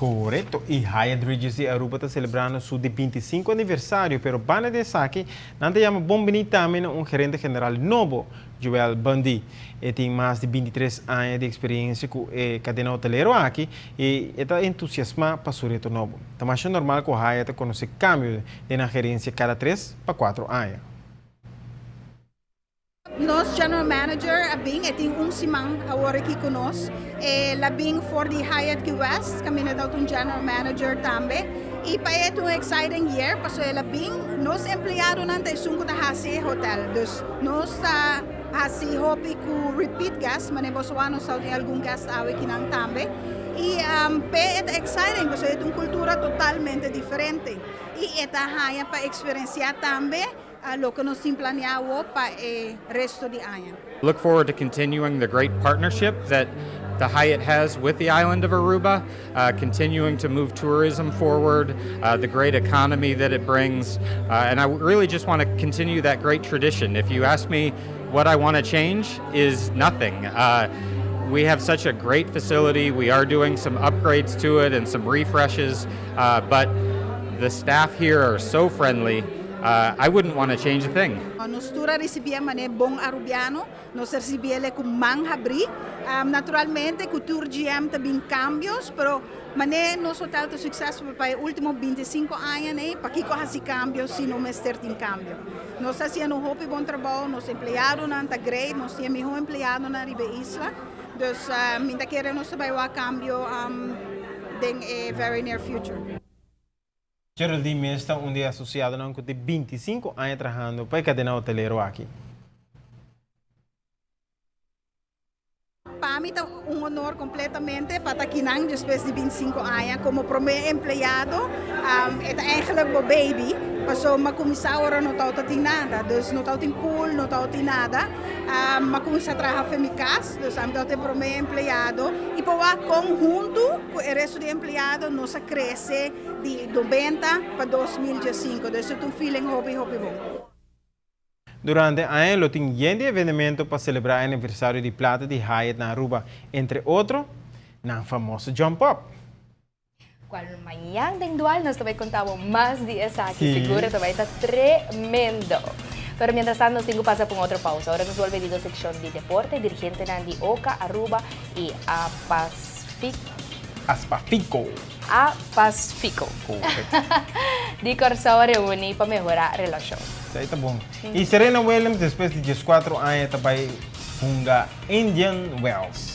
Korekto, i Hyatt Regency Aruba ta selebrando su di bintisinko aniversario, pero banda di esaki nan ta yama bon bini tambe na un gerente general nobo, Joel Bundy. E tin mas di bintitres aña di eksperensia ku e kadena hotelero aki i e ta entusiasmá pa su reto nobo. Ta masha normal ku Hyatt ta konosé kambio den nan gerensia kada tres pa kuatro aña. Nos general manager a bin, e tin un siman awor aki ku nos. El a bin for di Hyatt Key West, kaminda ta un general manager tambe. I pa e ta un exciting year, pasobra el a bin, nos empleadonan ta esun ku ta hasi e hotel. Dus nos ta hasi hopi ku repeat guests, manera boso wak nos tin algun guest awe kinan tambe. I p'e e ta exciting, pasobra e ta un kultura totalmente diferente. I e ta haña pa eksperensiá tambe. Loke nos tin planea awor pa e resto di aña. Look forward to continuing the great partnership that the Hyatt has with the island of Aruba, continuing to move tourism forward, the great economy that it brings, and I really just want to continue that great tradition. If you ask me what I want to change is nothing. We have such a great facility, we are doing some upgrades to it and some refreshes, but the staff here are so friendly. I wouldn't want to change a thing. Nos tur a ricibié manera bon Arubiano, nos a ricibié cu man habrí. Naturalmente cu tur GM ta bin cambios, pero manera nos hotel ta succesful pa e ultimo binticinco aña nei, pakico haci cambio si no mester tin cambio? Nos ta haciendo un hopi bon trabou, nos empleadonan ta great, nos tin e miho empleadonan riba e isla, dus mi ta kere nos ta bay wak cambio den e very near future. Geraldine mes ta un di e asosiadonan ku tin bintisinko aña trahando pa e kadena hotelero aki. Pa mi ta un honor kompletamente pa ta akinan despues di bintisinko aña komo promé empleado. E ta eigenlijk bo baby, pasobra mi a kuminsá ora no tabata tin nada, dus no tabatin pool, no tabatin nada. Mi a kuminsá traha for mi kas, dus ami tabata e promé empleado i por wak kon huntu ku e resto di empleado nos a krese di nobenta pa 2015, dus e ta un feeling hopi hopi bon. Durante aña lo tin yen di evenemento pa selebrá e aniversario di plata di Hyatt na Aruba, entre otro, nan famoso Jump Up. Cual mañan den Dual nos ta bay conta bo mas di esaki, sigur e ta bay ta tremendo. Pero mientras tanto nos tin cu pasa pa un otro pausa. Ora nos bolbe di nos seccion di deporte, dirigentenan di Oca, Aruba y Apasfic. Aspafico. Apasfico. Correcto. Di Corsou a reuni pa mehora relacion. Esey ta bon. Y Serena Williams despues di diescuatro aña ta bay hunga Indian Wells.